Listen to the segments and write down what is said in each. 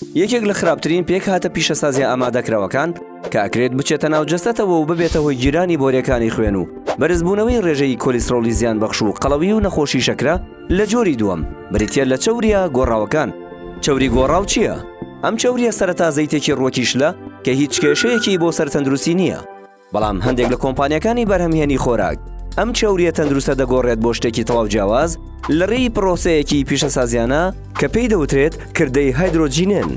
یەکێک لە خراپترین پێکهاتە پیشەسازیە ئامادەکراوەکان کە ئەکرێت بچێتە ناو جەستەتەوە و ببێتە هۆی گیرانی بۆریەکانی خوێن و بەرزبوونەوەی ڕێژەی کۆلیسترۆڵی زیانبەخش و قەڵەوی و نەخۆشی شەکرە لە جۆری دووەم بریتیە لە چەوریە گۆڕاوەکان. چەوری گۆڕاو چییە؟ ئەم چەوریە سەرەتا زەیتێکی ڕووەکی شلە کە هیچ کێشەیەکی بۆ سەر تەندروستی نییە، بەڵام هەندێک لە کۆمپانیاکانی بەرهەمهێنی خۆراک ئەم چەوریە تەندروستە دەگۆڕێت بۆ شتێکی تەواو جیاواز لە ڕێی پرۆسەیەکی پیشەسازیانە کە پێی دەوترێت کردەی هایدرۆجینێن.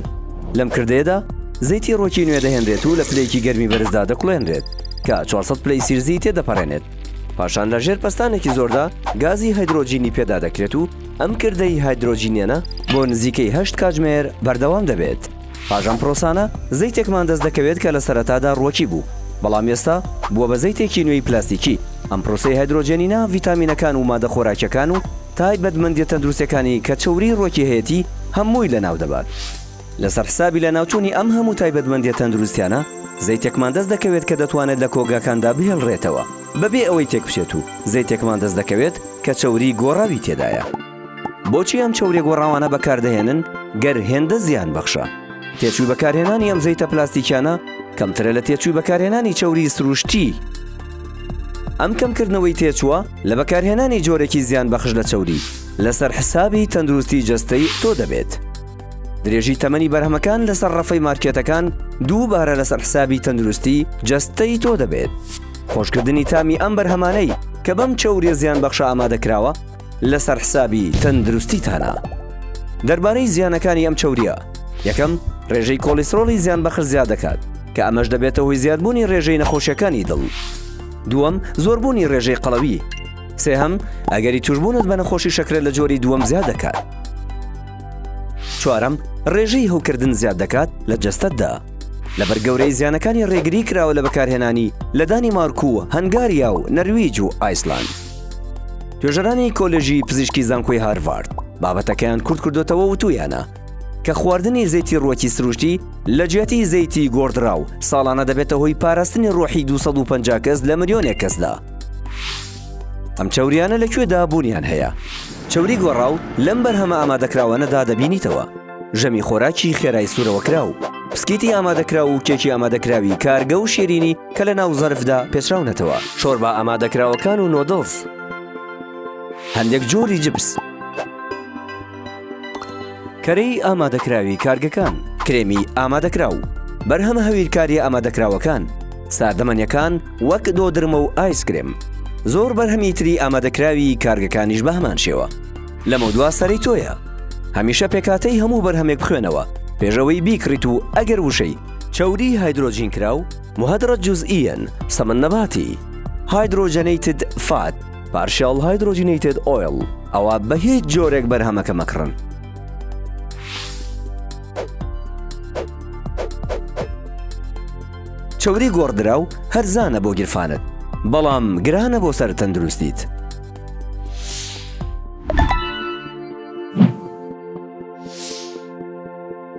لەم کردەیەدا زەیتی ڕووەکی نوێ دەهێنرێت و لە پلەیەکی گەرمی بەرزدا دەکوڵێنرێت کە 400 پلەی سیلزی تێدەپەڕێنێت. پاشان لە ژێر پەستانێکی زۆردا گازی هایدرۆجینی پێدا دەکرێت و ئەم کردەی هایدرۆجینیەنە بۆ نزیکەی هەشت کاتژمێر بەردەوام دەبێت. پاش ئەم پرۆسانە زەیتێکمان دەست دەکەوێت کە لە سەرەتادا ڕووەکی بوو، بەڵام ئێستا بووە بە زەیتێکی نوێی پلاستیکی. ئەم پرۆسەی هایدرۆجێنینە ڤیتامینەکان و مادە خۆراکیەکان و تایبەتمەندیە تەندروستیەکانی کە چەوری ڕووەکی هەیەتی هەمووی لەناو دەبات. لەسەر حسابی لەناوچوونی ئەم هەموو تایبەتمەندیە تەندروستیانە، زەیتێکمان دەست دەکەوێت کە دەتوانێت لە کۆگاکاندا بهێڵرێتەوە بەبێ ئەوەی تێکبچێت و زەیتێکمان دەست دەکەوێت کە چەوری گۆڕاوی تێدایە. بۆچی ئەم چەوریە گۆڕاوانە بەکاردەهێنن گەر هێندە زیان بەخشە؟ تێچووی بەکارهێنانی ئەم زەیتە پلاستیکیانە کەمترە لە تێچووی بەکارهێنانی چەوری سروشتی. ئەم کەمکردنەوەی تێچووە لە بەکارهێنانی جۆرێکی زیان بەخش لە چەوری لەسەر حسابی تەندروستی جەستەی تۆ دەبێت. درێژی تەمەنی بەرهەمەکان لەسەر ڕەفەی مارکێتەکان دووبارە لەسەر حسابی تەندروستی جەستەی تۆ دەبێت. خۆشکردنی تامی ئەم بەرهەمانەی کە بەم چەوریە زیانبەخشە ئامادەکراوە لەسەر حسابی تەندروستیتانە. دەربارەی زیانەکانی ئەم چەوریە، یەکەم، ڕێژەی کۆلیسترۆڵی زیانبەخش زیاد دەکات، کە ئەمەش دەبێتە هۆی زیادبوونی ڕێژەی نەخۆشیەکانی دڵ. دووەم، زۆربوونی ڕێژەی قەڵەوی. سێهەم، ئەگەری توشبوونت بە نەخۆشی شەکرە لە جۆری دووەم زیاد دەکات. چوارەم، ڕێژەی هەوکردن زیاد دەکات لە جەستەتدا. لەبەر گەورەی زیانەکانی ڕێگری کراوە لە بەکارهێنانی لە دانیمارک و هەنگاریا و نەرویج و ئایسلاند. توێژەرانی کۆلێژی پزیشکی زانکۆی هارڤارد بابەتەکەیان کورت کردۆتەوە وتویانە کە خواردنی زەیتی ڕووەکی سروشتی لە جیاتی زەیتی گۆڕدراو ساڵانە دەبێتە هۆی پاراستنی ڕۆحی 250 کەس لە ملیۆنێک کەسدا. ئەم چەوریانە لە کوێدا بوونیان هەیە؟ چەوری گۆڕاو لەم بەرهەمە ئامادەکراوانەدا دەبینیتەوە، ژەمی خۆراکی خێرای سوورەوەکراو، پسکیتی ئامادەکراو و کێکی ئامادەکراوی کارگە و شیرینی کە لە ناو زەرفدا پێچراونەتەوە، شۆربا ئامادەکراوەکان و نۆدڵس، هەندێک جۆری جپس، کەرەی ئامادەکراوی کارگەکان، کرێمی ئامادەکراو، بەرهەمە هەویرکارییە ئامادەکراوەکان، ساردەمەنیەکان وەک دۆدرمە و ئایسکرێم، زۆر بەرهەمی تری ئامادەکراوی کارگەکانیش بەهەمان شێوە. لەمەودوا سەرەی تۆیە. هەمیشە پێکهاتەی هەموو بەرهەمێک بخوێنەوە پێش ئەوەی بیکڕیت و ئەگەر وشەی، چەوری هایدرۆجینکراو، مهدرج جزئيا، سمن نباتی، Hydrogenated Fat، Partial Hydrogenated Oil، ئەوا بە هیچ جۆرێک بەرهەمەکە مەکڕن. چەوری گۆڕدراو هەرزانە بۆ گیرفانت، بەڵام گرانە بۆ سەر تەندروستیت.